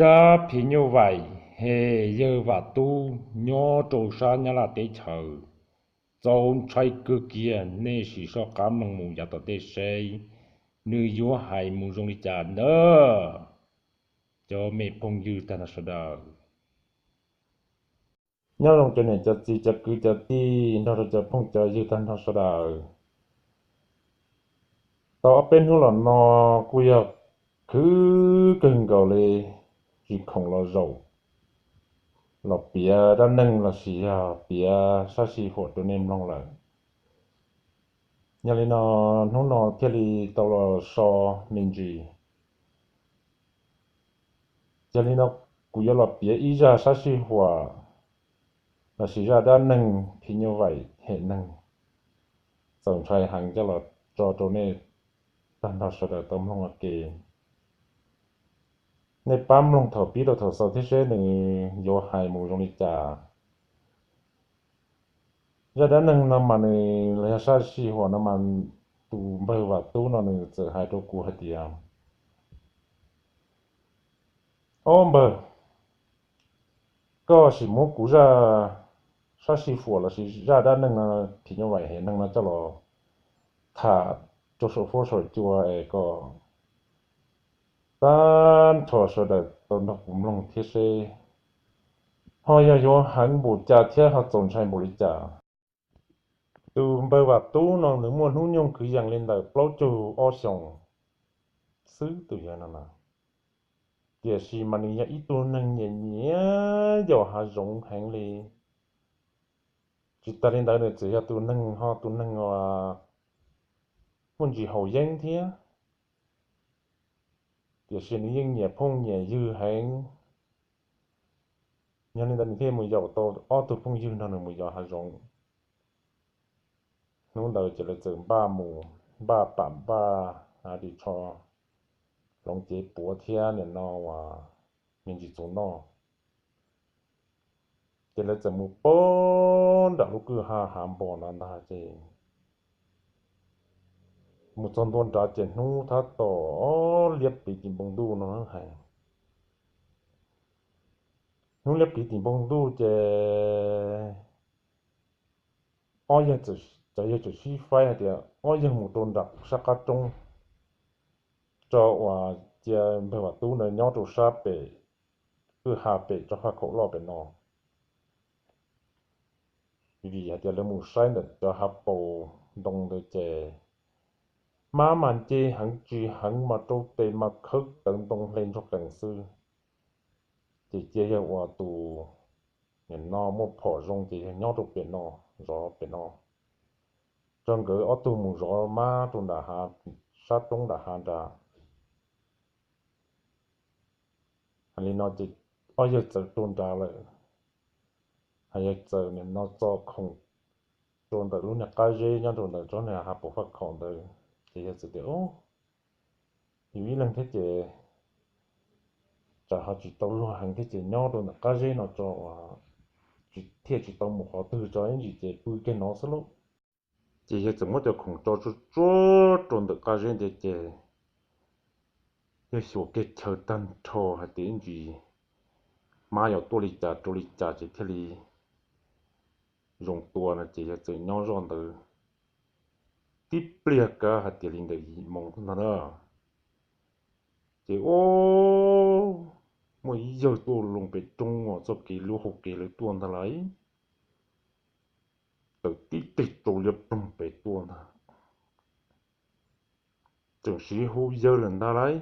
Zaj phim nyuj vaim hem yawg Vam Tub nyob rau sab Nyab Laj teb chaws txaus ntshai kawg kiag, nej sim soj qab mloog mus yav tom ntej seb nws yuav hais mus zoo li cas ntag. Cov me phooj ywg tag nrho sawv daws, nyob zoo cov niam cov txiv cov kwv cov tij nrog rau cov phooj cov ywg tag nrho sawv daws. Tau ob peb hnub los no kuj yog khwv kawg nkaus li, tsis khoom los zaum los piav dab neeg lossis yog piav sab sij huam rau nej mloog lawm. Yog li no, hnub no thiaj li tau los so me ntsis. Yog li no, kuv yuav los piav ib zaj sab sij huam lossis zaj dab neeg phim nyuj vaim hem neeg txaus ntshai heev coj los tso rau nej tag nrho sawv daws tau mloog ua ke. Nej pab mloog thaum pib rau thaum xaus thiab seb nws yuav hais mus zoo li cas. Zaj dab neeg no mas nws los yog sab sij huam no mas tus npawg Vam Tub no nws txawm hais rau kuv hais tias, Ob npawg, koj sim muab kuv zaj sab sij huam lossis zaj dab neeg no, phim nyuj vaim hem neeg no coj los tham rau saum fuab saum cua es kom tag nrho sawv daws tau nrog kuv mloog thiab seb ho yog yuav heev npaum cas thiab ho txaus ntshai npaum li cas. Tus npawg Vam Tub no nws muaj hnub nyoog kwv yees li ntawm plaub caug ob xyoos xwb tus yawg no na. Tiam sis mas nws yog ib tug neeg nyiam nyiam yos hav zoov heev li. Tsis tas li ntawd nws txawm yog tus neeg ho tus neeg uas muaj ntsis haus yeeb thiab. Tiam sis nws yeej nyiam phooj nyiam ywg heev. Yog li ntawd nws thiaj mus yaum tau ob tug phooj ywg nrog nws mus yos hav zoov. Hnub ntawd ces lawv txawm npaj mus, npaj pam npaj ris tsho, hloov cev puav thiab nim no uas me ntsis txhuv noj. Ces lawv txawm mus puag nram lub kwj ha hav npo no ntag ces mus txog ntua nrad ces hnub tab tom liab pliv tim npoo ntuj no hais. Hnub liab pliv tim npoo ntuj ces ob yawg, cov yawg txawm sib faib hais tias ob yawg mus rau nram sab qab roob tso uas cia npawg Vam Tub ntawd nyob rau sab pem kwj ha pem tso faj khaum loj pem no. Vim hais tias lawv mus saib ntawm cov hav paus ntoo ntawd ces mab mas nce heev tsis heev mas rau tes mas khawb tawv ntoo hle ntsuag qees xwb. Ces cia yawg ua tus nim no muaj phom zoo ces yawg nyob rau pem no, zov pem no, tso nkawd ob tug mus zov mab rau nram hav, sab roob nram hav nrad. Hais li no ces ob yawg txawm rau nrad lawm, hais yawg txawm nim no txo khoom rau ntawm lub niag qab zeb nyob rau ntawm tsob niag hav paus faj khaum ntawd ces yawg txawm tias, Yus ib leeg thiab ces tsam ho tsis tau luag heev thiab ces nyob rau ntawm qab zeb no tso, thiaj tsis tau mus qhov twg tso ib ntsis ces pw kiag no xwb lauj. Ces yawg txawm muab cov khoom tso tsuag tsuag rau ntawm qab zeb ntawd ces yawg xyuas kiag chaw tag nrho hais tias ib ntsis mab yuav tuaj li cas rau li cas ces thiaj li zoo tua no ces yawg txawm nyob zoj ntawd tib pliag kab hais tias li ntawm yim moo ntag na. Ces ua muaj ib yawg tuaj loo pem roob uas txoj kev lub hau kev lawv tuaj ntag lauj, tawm tib teg tsau liab ploog pem tuaj ntag. Tseem siv hu yawg lawm ntag lauj,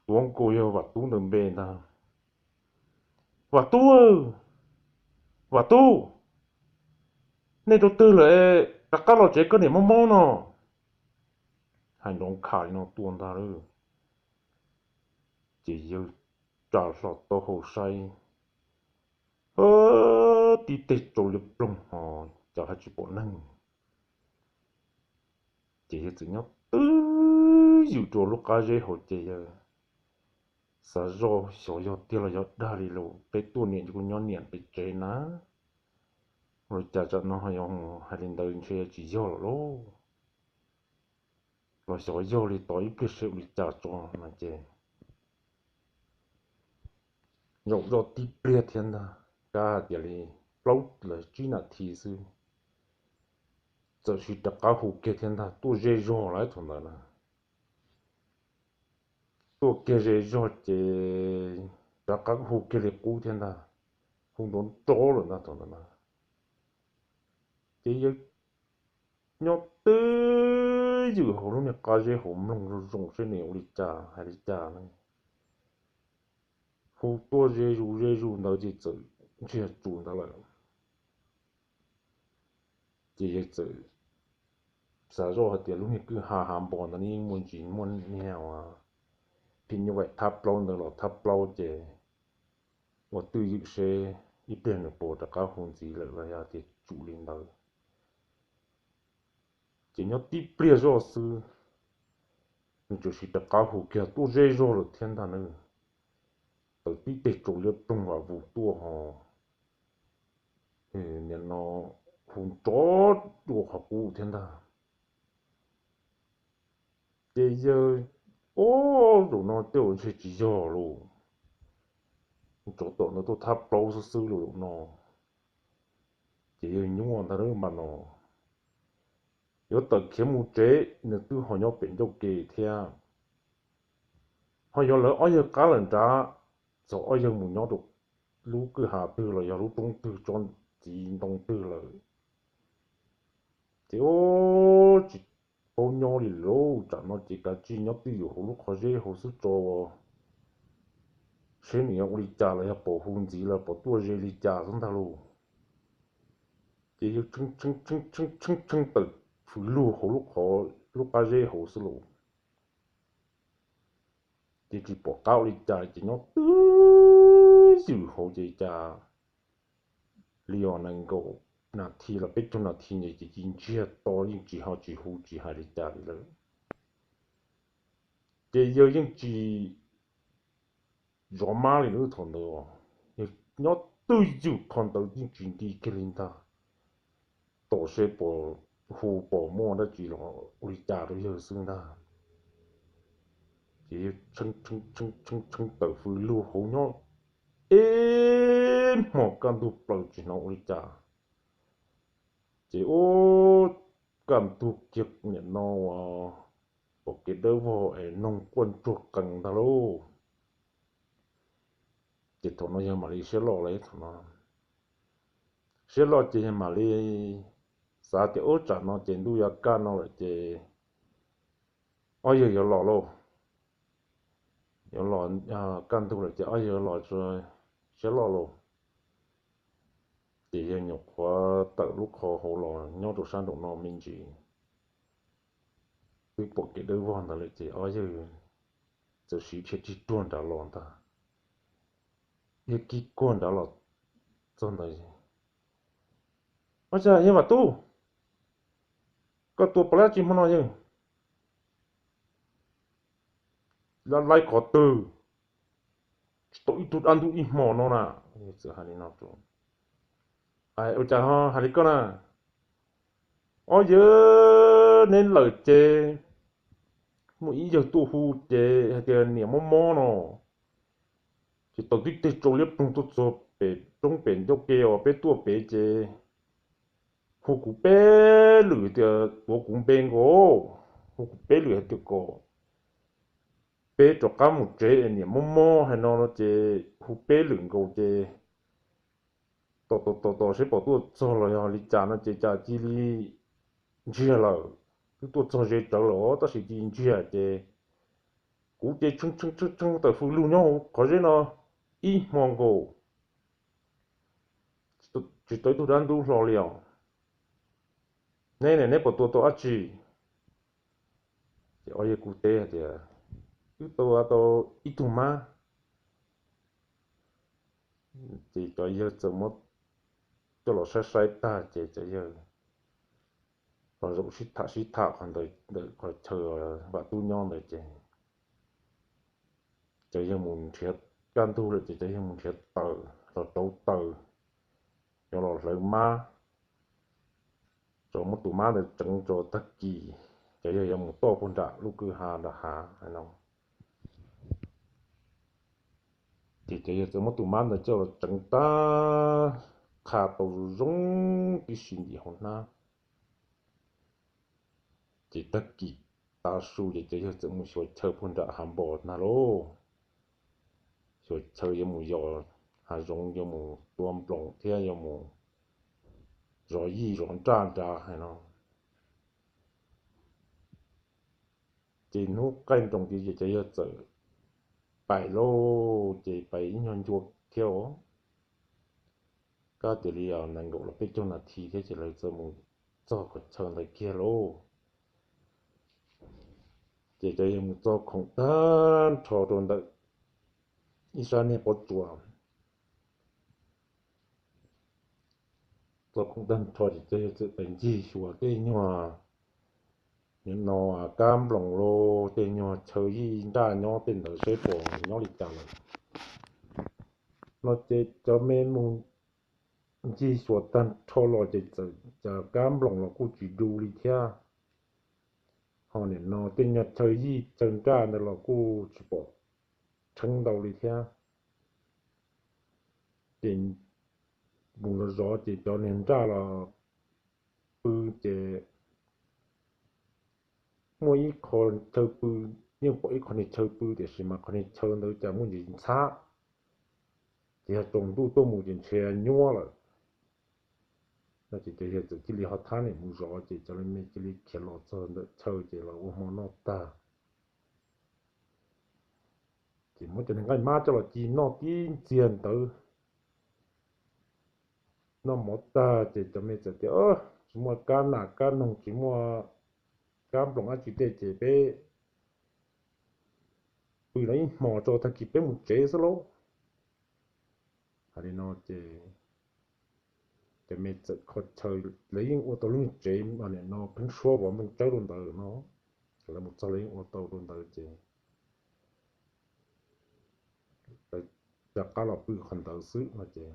tuav nkaus yawg Vam Tub ntawd npe ntag. Vam Tub, Vam Tub, nej rau twg lawm, rov qab los tsev koj niam mob mob no. Hais nrov kham li no tuaj ntag lauj. Ces yawg tsa hlo taub hau saib, tib teg tsau liab ploog ho cas ho tsis pom neeg. Ces yawg txawm nyob twj ywm rau lub qab zeb hauv ces yawg xav zoj xyov yog tiag los yog dag li lauj, peb tuaj niam kuv nyob niam pem tsev na. Ua li cas tsam no ho yog hais li ntawd ntshe tsis yog lawm lauj. Los xyov yog li, tos ib pliag seb ua li cas tso no ces zaum zoj tib pliag thiab ntag, kav hais tias li plaub los tsib nas this xwb, txawm sis rov qab hu kiag thiab ntag, tuaj ze zog lawm thaum ntawd na. Tuaj kiag ze zog ces rov qab hu kiag li qub thiab ntag, hu nrov nrov lawm ntag thaum ntawd na. Ces yawg nyob twj ywm hauv lub niag qab zeb hauv mloog zoo zoo seb nws ua li cas hais li cas na. Hu tuaj ze zus ze zus ntawd ces txawm ntsiag tsuas ntawd lawm. Ces yawg txawm xav zoj hais tias lub niag kwj ha hav npo ntawd yeej muaj ntsis muaj niag uas phim nyuj vais thab plaub ntawd los thab plaub ces ua twj ywm seb ib pliag nws puas rov qab hu ntxiv lawm los yog tias tsum li ntawd. Ces nyob tib pliag zoj xwb, nws txawm sis rov qab hu kiag tuaj ze zog lawm thiab ntag na. Tawm tib teg tsaus liab ploog vam vus tuaj ho nim no hu nrov dua qhov qub thiab ntag. Ces yawg, o, zaum no tej zaum ntshe tsis yog lauj, tsov tom ntawd tuaj thab plaub xwb xwb lauj zaum no. Ces yawg nyuaj ntag lauj mas no, yuav tawm khiav mus tsev nws twb ho nyob pem ncauj ke thiab, ho yuav lawv ob yawg qab lawm nrad, txog ob yawg mus nyob rau lub kwj ha twg los yog lub roob twg tsob txiv ntoo twg lawm. Ces o, tsis paub nyob li lauj, tsam no ces kav tsij nyob twj ywm hauv lub qhov zeb hauv xwb tso, seb nws yog ua li cas los yog pom hu ntxiv los pom tuaj ze li cas xwb ntag lauj. Ces yawg tshee tshee tshee tshee tshee tawm fws lug hauv lub qhov, lub qab zeb hauv xwb lauj. Ces tsis pom qab ua li cas ces nyob twj ywm hauv ces cas li os nees nkaum nas this los peb caug nas this ces cia li ntsiag to yeej tsis ho tsis hu tsis hais li cas li lawm. Ces yawg yeej tsis zov mab li lub thaum ntawd, yawg nyob twj ywm qhov ntawd yeej tsis nti kiag li ntag. Tom seb pom hu pom muaj dab tsi los ua li cas rau yawg xwb ntag. Ces yawg tshee tshee tshee tshee tawm fws lug hauv nyob ib hmo kaj ntug plaws tsis hnov ua li cas. Ces ua kaj ntug kiag nim no uas pom kev dawb vog es noog quaj ntsuag qees ntag lauj. Ces thaum no yawg mam li siab loj lawm thaum no, siab loj ces yawg mam li xav tias ub tsam no ces ntuj yuav kaj no lawm ces ob yawg yuav los lauj. Yuav los kaj ntug lawm ces ob yawg los tso, siab loj lauj. Ces yawg nyuam qhuav tawm lub qhov hauv los nyob rau sab nraum no me ntsis, twb pom kev dawb vog ntawd lawm ces ob yawg txawm siv dhia tig ruag nrad los ntag. Yawg kib kuag nrad los txog ntawd, ua cas yawg Vam Tub, koj tua puas laib tsi hmo no yawg? Laib laib qhov twg? Tsis tau ib tug dab ntub ib hmo no na. Txawm hais li no, ua cas ho hais li koj na? Ob yawg neb lawm ces muaj ib yawg tuaj hu ces hais tias niam mob mob no, ces tau tib teg tsau liab ploog tuaj txog pem roob pem ncauj ke os, peb tuaj pem ces hu kuv peb lwm tias tuav kuv npe nkaus, hu kuv peb lwm hais tias kom peb rov qab mus tsev, niam mob mob hais no no ces hu peb lwm nkaus ces tos tos tos tos seb pom tuaj txog los yog li cas no ces cas cia li ntsiag lawm. Twb tuaj txog ze tsawv lawm os tab sis cia li ntsiag ces kuv ces tshee tshee tshee tshee tawm fws lug nyob hauv qhov zeb no ib hmo nkaus, tsis tau ib tug dab ntub hlo li os. Neb ne neb puas tua tau dab tsi? Ces ob yawg kuj teb hais tias, wb tua tau ib tug mab. Ces cov yawg txawm muab coj los saib saib tag ces cov yawg los zaum sib tham sib tham qhov ntawd ntawm qhov chaw Vam Tub nyob ntawd ces cov yawg mus nrhiav, kaj ntug lawm ces cov yawg mus nrhiav taws los rauv taws, yuav los hlawv mab, tso muab tus mab ntawd tseev tso tag kis, cov yawg yuav mus toj puag nram lub kwj ha nram hav no. Ces cov yawg txawm muab tus mab ntawd coj los tseev tag, qha tau zoo zoo tib si ntim hauv hnab. Ces tag kis tav su ces cov yawg txawm mus xyuas chaw puag nram hav npoo ntag lauj. Xyuas chaw yuav mus yos hav zoov, yuav mus tua nploos thiab yuav mus zov yij zov nraj nrad hais no. Ces hnub qaij nroos ces cov yawg txawm pais lauj, ces pais ib nyuag ncua thiab os. Kab tias li nees nkaum los peb caug nas this thiab ces lawv txawm mus txog qhov chaw ntawd kiag lauj. Ces cov yawg mus txog khoom tag nrho rau ntawm ib sab niag pob tsuas. Txog khoom tag nrho ces cov yawg txawm pais ncig xyuas tej nyuag, nim no kab nploos los tej nyuag chaw yij nraj nyob tej ntawd seb puas nyob li cas lawm. No ces cov me mus ncig xyuas tag nrho los ces txawm cas kab nploos los kuj tsis du li thiab. Ho nim no tej nyuag chaw yij chaw nraj ntawd los kuj tsis pom rheeb ntau li thiab. Ces mus zov zov ces cov niag nraj los pw ces muaj ib qho chaw pw, yeej pom ib qho niag chaw pw tiam sis mas qhov niag chaw ntawd cas muaj ntsis ntxhab, ces yog tsaus ntuj tuaj mus ces ntshe nyuab lawm. No ces cov yawg txawm cia li ho thab niam mus zov ces cov me cia li khiav los txog ntawm chaw ces los ua hmo noj tag. Ces muab cov niag nqaij mab coj los ci noj tib ntxiag ntawd. Noj mov tag ces cov me txawm tias, tsis muaj kab nas kab noog, tsis muaj kab nploos dab tsi tej ces peb pw no ib hmos tso tag kis peb mus tsev xwb lauj. Hais li no ces cov me txawm kho chaw, lawv yeej ua tau lub niag tsev nim no pheeb suab vov nplooj tsawb rau ntawd no. Lawv mus txog lawv yeej ua tau rau ntawd ces lawv rov qab los pw qhov ntawd xwb no ces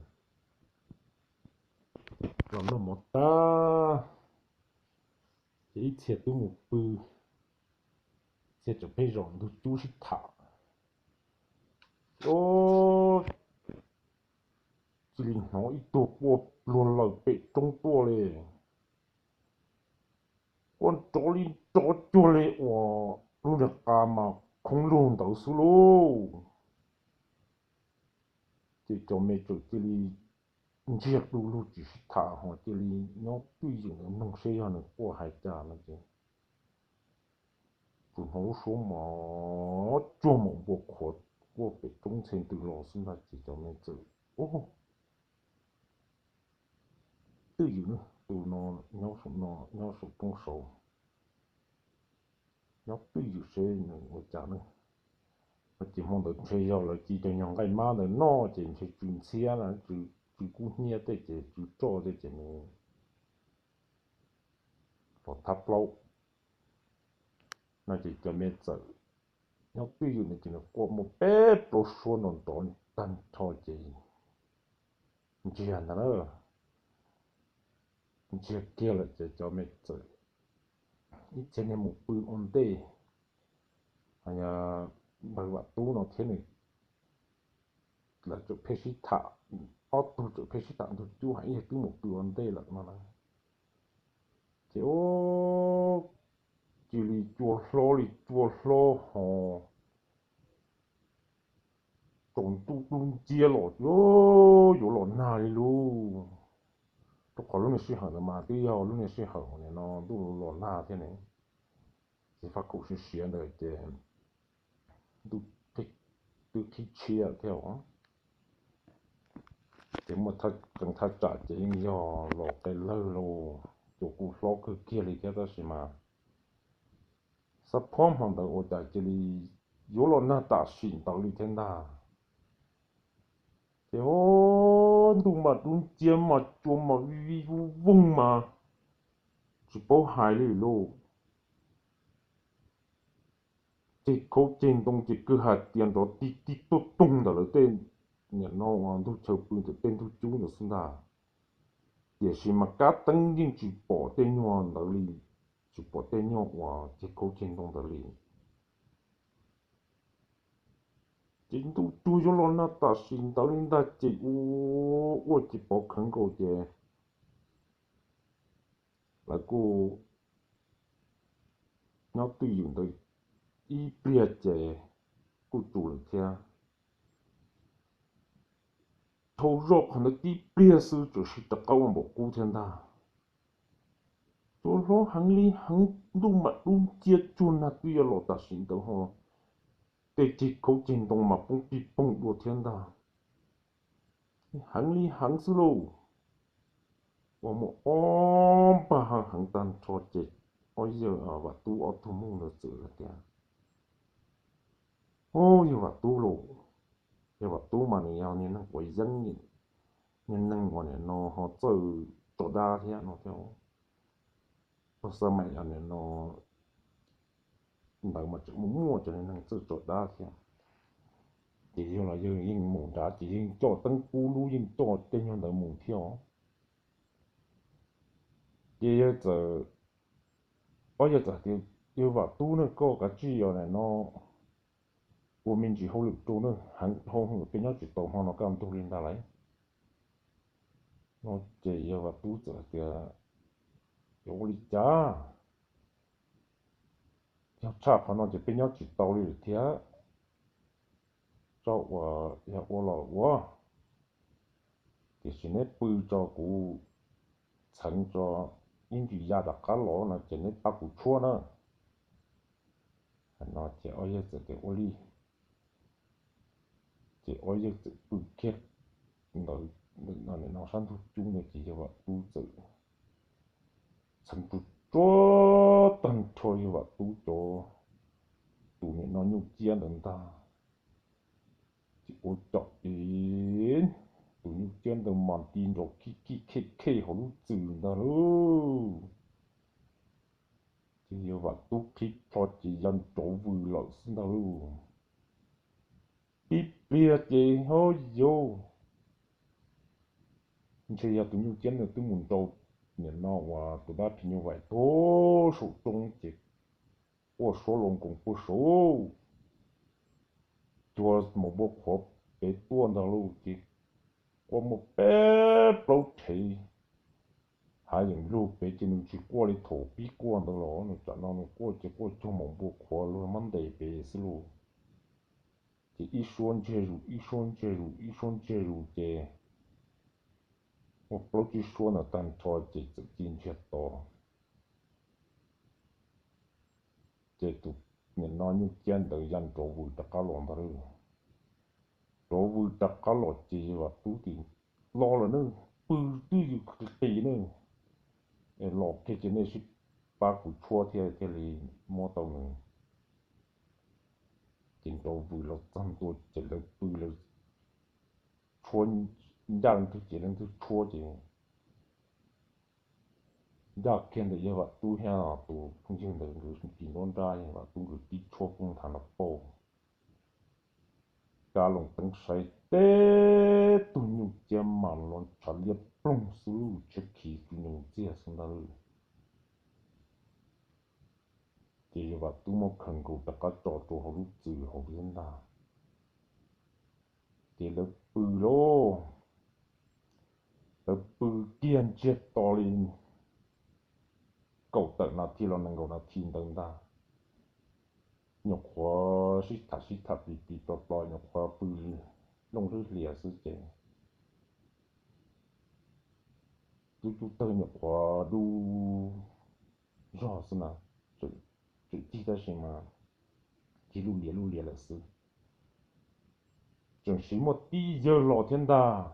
los noj mov tag ces ib txhia twb mus pw, txhia tseem pheej zaum ntug cub sib tham. Cia li hnov ib tug quaj pluag lawm pem roob tuaj li, quaj nrov li nrov cuag li uas lub niag qa mas khoob lug ntawd xwb lauj. Ces cov me txawm cia li ntsiag du lug tsis sib tham ho cia li nyob twj ywm ntawd mloog seb yog nws quaj hais cas no ces tsuas hnov lub suab mos cuag mus npua qhuav quaj pem roob ntxhe ntws los xwb ntag ces cov me txawm twj ywm, tus no nyob saum no, nyob saum roob saud, nyob twj ywm seb nws ua cas ne. No ces hmo ntawd ntshe yog lawv ci cov nyuag nqaij mab ntawd noj ces ntshe tsw ntxhiab na, tsw kub hnyiab tej ces tsw roj tej ces nws los thab plaub. No ces cov me txawm nyob twj ywm no ces nws quaj muaj peb plaub suab nrov nrov tag nrho ces ntsiag ntag na. Ntsiag kiag lawm ces cov me txawm ib txhia niag mus pw ua ntej, npawg Vam Tub no thiab nws, lawv tseem pheej sib tham, ob tug tseem pheej sib tham ntug cub hais ib yam twb mus pw ua ntej lawm no na. Ces cia li cua hlob li cua hlob ho tsaus ntuj dub nciab los yuav los nag li lauj. Rau qhov lub niag sij hawm ntawd mas twb yog lub niag sij hawm nim no ntuj los nag thiab ne, ces faj kaum siav siav ntawd ces ntuj twb qhib tshiab thiab os. Ces muaj qee thaj tsam ces yeej yog los qe lawg los, cua kuj hlob kawg kiag li thiab tab sis mas xab phob hmo ntawd ua cas cia li yuav los nag tam sim ntawd li thiab ntag. Ces o, ntuj mas dub nciab mas cua mas vij vij voog voog mas tsis paub hais li lauj. Ceg khaub ceg ntoo ces kwj ha tias nrov tib tib tuj toog ntawm lawv tej, nim no ntug chaw pw ntawm tej ntug cub ntawd xwb ntag. Tiam sis mas kab teeb yeej tsis pom tej nyuag ntawd li, tsis pom tej nyuag uas ceg khaub ceg ntoo ntawd li. Ces ntuj cuag yuav los nag tam sim ntawd li ntag ces ua, ua ces pov khawv nkaus ces lawv kuj nyob twj ywm ntawd ib pliag ces kuj tsum lawm thiab. Dhau zoj qhov ntawd tib pliag xwb txawm sis rov qab ua npaum qub thiab ntag. Cua hlob heev li heev, ntuj mam dub nciab tsuag nag twb yuav los tam sim ntawd ho tej ceg khaub ceg ntoo mas poob pig poog dua thiab ntag. Heev li heev xwb lauj. Ua muaj ob npag heev heev tag nrho ces ob yawg Vam Tub ob tug muj ntawd txawm hais tias, Au, yawg Vam Tub lauj, yawg Vam Tub mas nws yog niag neeg quav yeeb, niag neeg uas nim no ho txawj tso dab thiab no thiab. Txoj xab maim nim no ntawd mas tseem muaj muaj cov niag neeg txawj tso dab thiab. Ces yawg los yawg yeej mus nrad ces yeej coj teeb kub lub yeej coj tej nyuag ntawd mus thiab os. Ces yawg txawm, ob yawg txawm tias, Yawg Vam Tub ne, koj kav tsij os nim no ua me ntsis hauj lwm rau na, heev dhau hwv peb nyob tsis tau hmo no kaj ntug li ntag lauj. No ces yawg Vam Tub txawm hais tias, Yuav ua li cas? Yog tshaj qhov no ces peb nyob tsis tau li lawm thiab. Tso uas yog ua los ua, tiam sis neb pw tso kuv txheev tso ib ntsis ya rov qab los no ces neb pab kuv tshuab na. No ces ob yawg txawm tias ua li. Ces ob yawg txawm pw kiag ntawd, nim no sab ntug cub ntawd ces yawg Vam Tub txawm txheev tsuag tsuag tag nrho yawg Vam Tub cov, tus nim no nyuj ciab ntawd ntag. Ces ua caum ces tus nyuj ciab ntawd mas nti nrov khij khij khej khej hauv lub txwm ntag lauj. Ces yawg Vam Tub qhib plho ces ya nrov vwm lawm xwb ntag lauj. Tib pliag ces ho yuav ntshe yog tus nyuj ciab ntawd twb mus nrau nim no uas tus dab phim nyuj vais tuag saum roob ces quaj suab los nkoos puag saud, cuag maum npua qhuav pem tuaj ntag lauj. Ces quaj muaj peb plaub rhev hav yeem lug pem ces nws tsis quaj li thaum pib quaj ntawd los, nws tsam no nws quaj ces quaj cuag maum npua qhuav luag muab ntes pem xwb lauj. Ces ib suab ntseg zus, ib suab ntseg zus, ib suab ntseg zus ces ua plaub tsib suab ntawd tag nrho ces txawm cia ntsiag to. Ces tus nim no nyuj ciab ntawd ya nrov vwm rov qab los ntag lauj. Nrov vwm rov qab los ces Vam Tub tias, Los lawm ne, pw twj ywm qis qis ne, es los kiag ces nej sib pab kuv tshuab thiab thiaj li muab tau nws. Ces nrov vwm los txog ntua ces lawv pw lawv tshuab, ncaj leej twg ces leej twg tshuab ces ncaj kiag ntawm yawg Vam Tub thiab tus phooj ywg ntawd nkawd kis nruab nrab, yawg Vam Tub nkawd tib tshuab poob nthav nrov pauj. Kav loos teeb saib teb tug nyuj ciab mas los ntshav liab ploog xwb, tshiab khiv tsuj nyoos ntxiag xwb ntag lauj. Ces yawg Vam Tub muab khawv nkaus rov qab tso rau hauv lub txwm hauv thiab ntag. Ces lawv pw lauj, lawv pw kiag ntsiag to li kaum tawm nas this los nees nkaum nas this ntawd ntag. Nyuam qhuav sib tham sib tham plis plis plos plos, nyuam qhuav pw looj hlwb hlias xwb ces lub cub tawg nyuam qhuav dub zog xwb na, tseem cig tab sis mas cig lub lias lub lias lawm xwb. Tseem siv muaj tib yawg los thiab ntag.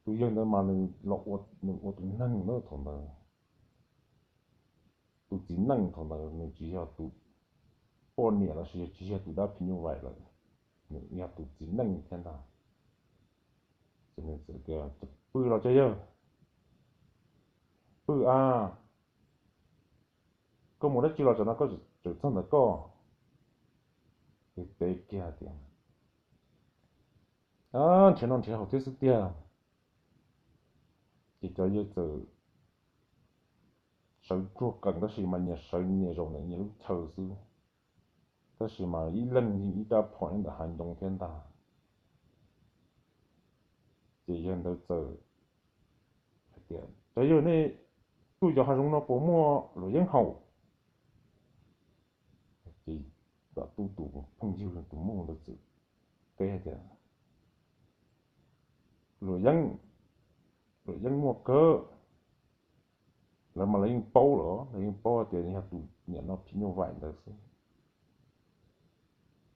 Tus yawg ntawd mas nws los ua, nws ua tus neeg na thaum ntawd. Tus txiv neej thaum ntawd nws tsis yog tus poj niam los sis tsis yog tus dab phim nyuj vais lawm, nws yog tus txiv neej thiab ntag. Ces nws txawm tias, Pw los cov yawg, pw a, koj mus dab tsi los tsam no koj tseem txog ntawm koj? Ces teb kiag tias, Nrhiav noj nrhiav haus thiab xwb tiag. Ces cov yawg txawm sawv ruag qees tab sis mas nyias sawv nyias zaum ntawm nyias lub chaw xwb. Tab sis mas ib leeg yeej ib rab phom nyob ntawm hav ncoos thiab ntag. Ces yawg ntawd txawm hais tias, Cov yawg, nej tuaj yos hav zoov no puas muaj luam yeeb haus? Ces Vam Tub tus phooj ywg tus muam ntawd txawm teb tias, Luam yeeb, luam yeeb muaj kawg. Lawv mas lawv yeej paub lawm, lawv yeej paub tias yog tus niam no phim nyuj vais ntawd xwb.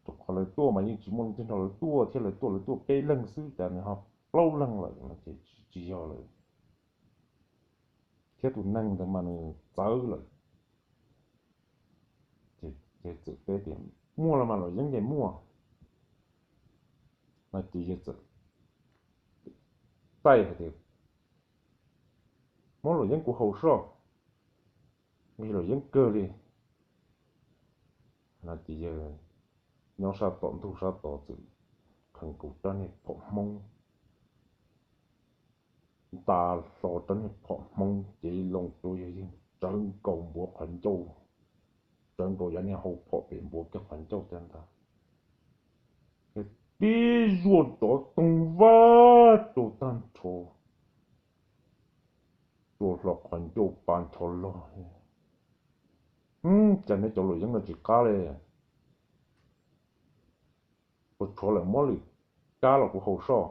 Rau qhov lawv tuaj mas yeej tsis muaj leej twg nrog lawv tuaj thiab, lawv tuaj, lawv tuaj peb leeg xwb, cas nws ho plaub leeg lawm no ces tsis yog lawm. Thiab tus neeg ntawd mas nws txawv lawm. Ces yawg txawm teb tias, Muaj los mas, luam yeeb ces muaj. No ces yawg txawm taij hais tias, Muab luam yeeb kuv haus soj, luam yeeb kawg li. No ces yawg nyob sab tom ntug sab tod txawm khees nkaus rab niag phom hmoob, nta hlo rab niag phom hmoob ces loo rau yawg yeej tsawv nkaus npuav qhov ncauj, tsawv nkaus yav niag hau phom pem npuav kiag qhov ncauj thiab ntag. Tib zuaj nrov toog vab rau tag nrho, rua hlo qhov ncauj pa nrho log. Cas nej cov luam yeeb no tsis qab li? Puas tshuav lawm, muab lwm kab los kuv haus soj.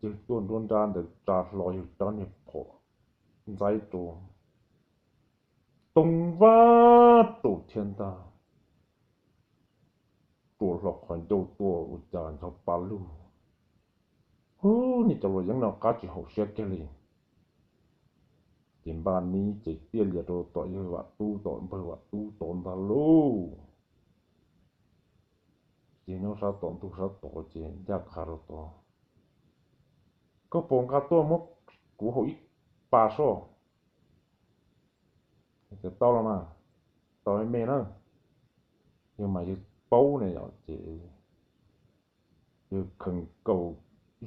Yawg tuaj nruab nrab ntawd tsa hlo yawg rab niag phom ntxaib rau, toog vab rau thiab ntag, rua hlo qhov ncauj tuaj ua cas ncho pa lug. Hub, nej cov luam yeeb no qab tsis haum siab kiag li. Ces npaj nib ces tiaj lias rau tom yawg Vam Tub, tom npawg Vam Tub tod ntag lauj. Ces nyob sab tom ntug sab tod ces ncaj qha rau tod, Koj puas nqa tuaj muab kuv haus ib pas soj? Tau los mas, tau me na. Yog mas yawg paub ne yom, ces yawg khees nkaus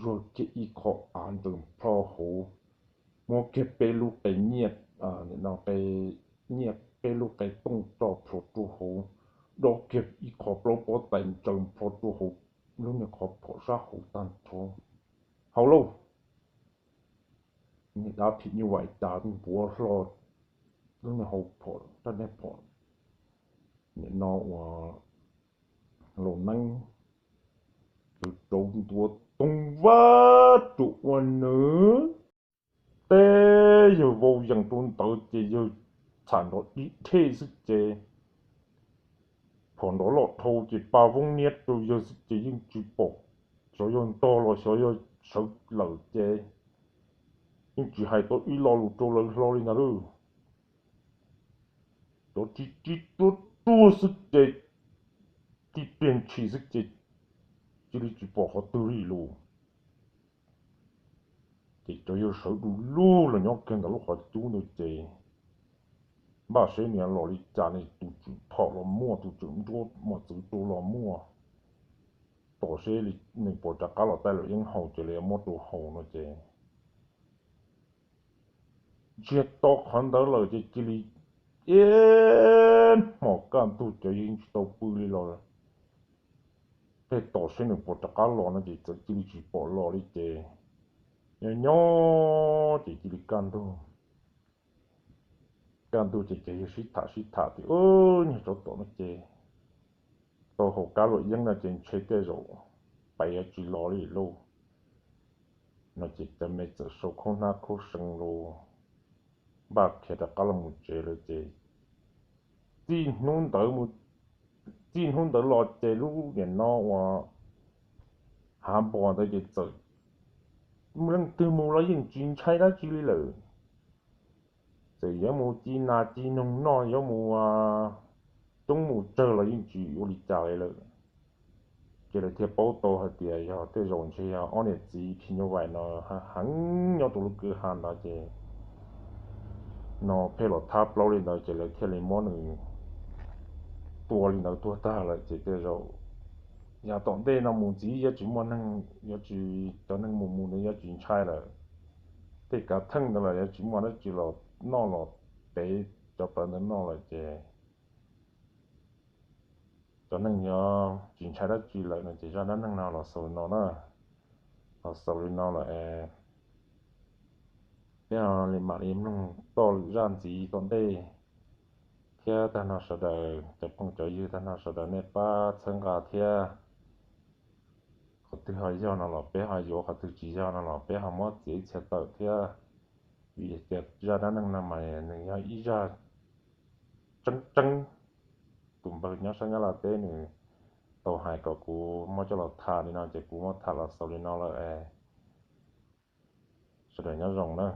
zuag kiag ib qho av ntsaws plho hauv, muab kiag peb lub qe nyiaj, nyiaj, peb lub qe tooj tso plhuav rau hauv, dob kiag ib qho plaub pob tais ntsaws plho rau hauv lub niag qhov phom sab hauv tag nrho. Haus lauj! Niag dab phim nyuj vais cas npuav hlo lub niag hau phom, rab niag phom nim no ua laus neeb, rauv ntua toog vab rau ua nws. Teb yawg vau yees rau ntawd ces yawg txham nrov dib dhej xwb ces phom nrov loj dhau ces pa voob niab rau yawg xwb ces yeej tsis pom xyov yog ntog los xyov yog sawv lawm ces yeej tsis hais tau ib lo lus rau lawv hlo li ntag lauj. Cov tib tib ruaj ruaj xwb ces tib pliag ntshis xwb ces cia li tsis pom qhov twg li lauj. Ces cov yawg sawv du lug los nyob kiag ntawm lub qhov cub ntawd ces npaj seb nws los li cas ne, tus tswm phom los muaj, tus tswm nruab mos txwv rau los muaj, tos seb nws puas rov qab los taij luam yeeb haus ces lawv yuav muab rau haus no ces ntsiag to qhov ntawd lawm ces cia li ib hmos kaj ntug cov yawg tsis tau pw li los, tej tos seb nws puas rov qab los no ces txawm cia li tsis pom los li ces nyob nyob ces cia li kaj ntug. Kaj ntug ces cov yawg sib tham sib tham tias, Nyuag tsov tom no ces tau haus kab luam yeeb no ces ntshe tej zaum pais yuav tsis los li lauj. No ces cov me txawm sau khaub hnab khaub see los npaj khiav rov qab los mus tsev lawm ces txij hnub ntawd, txij hnub ntawd los ces lub niam no uas hav npos ntawd ces txawm leej twg mus los yeej tsis ntshai dab tsi li lawm. Txawm yuav mus ci nas ci noog noj, yuav mus coob mus tsawg los yeej tsis ua li cas li lawm. Ces lawv thiaj paub tau hais tias yog tej zaum ntshe yog ob niam txiv phim nyuj vais no heev nyob rau lub kwj ha ntawd ces no pheej los thab plaub li ntawd ces lawv thiaj li muab nws tua li ntawd tuag tag lawm ces tej zaum yav tom ntej no mus ntxiv yuav tsis muaj neeg, yuav tsis, cov neeg mus mus ntawd yuav tsis ntshai lawm. Tej kav theej ntawd los yuav tsis muaj dab tsi los noj los tev cov plawv ntawd noj lawm ces cov neeg nyob tsis ntshai dab tsi lawm no ces zaj dab neeg no los xaus li no na. Los xaus li no lawm es peb mam li mloog txoj zaj ntxiv tom ntej thiab. Tag nrho sawv daws cov phooj cov ywg, tag nrho sawv daws nej pab txhawb nqa thiab. Qhov twg ho yog no los peb ho yuav, qhov twg tsis yog no los peb ho muab txiav ib txhia tawm thiab. Vim tias zaj dab neeg no mas nws yog ib zaj tseeb tseeb. Tus npawg nyob sab Nyab Laj teb nws tau hais kom kuv muab coj los tham li no ces kuv muab tham los xaus li no lawm es sawv daws nyob zoo na.